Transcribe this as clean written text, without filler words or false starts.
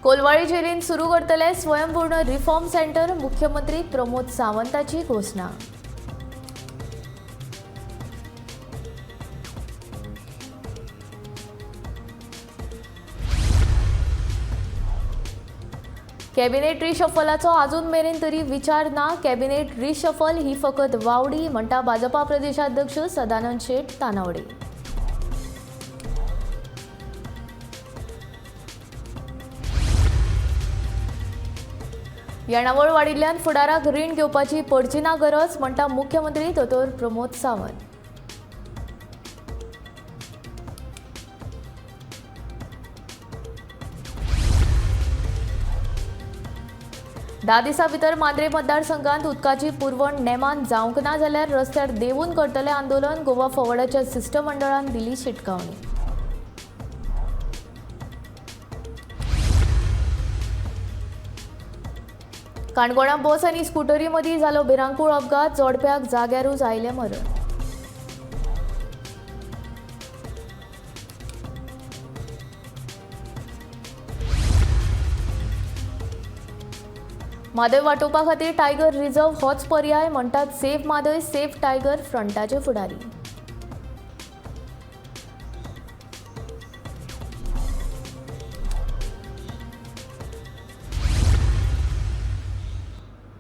कोलवाळी जेलीन सुरू करतले स्वयंपूर्ण रिफॉर्म सेंटर, मुख्यमंत्री प्रमोद सावंताची घोषणा. कॅबिनेट रिशफलाचो अजून मेरेन तरी विचार ना. कॅबिनेट रिशफल ही फकत वावडी म्हणटा भाजपा प्रदेशाध्यक्ष सदानंद शेट तानावडे. येणावळ वाडिल्ल्यान फुडाराक रीण घेवपाची पडची ना गरज म्हणटा मुख्यमंत्री दोतोर प्रमोद सावंत. धा दिसां भितर मांद्रे मतदारसंघात उदकाची पुरवण नेमान जावंक ना जाल्यार रस्त्यार देंवून करतले आंदोलन, गोवा फॉरवर्डाच्या शिश्टमंडळान दिली शिटकावणी. काणकोणा बस आनी स्कुटरी मदीं जालो भिरांकूळ अपघात, जोडप्याक जाग्यारूच आयलें मरण. म्हादय वाटोवपा खातीर टायगर रिझर्व्ह होच पर्याय म्हणटात सेव्ह म्हादय सेव्ह टायगर फ्रंटाचे फुडारी.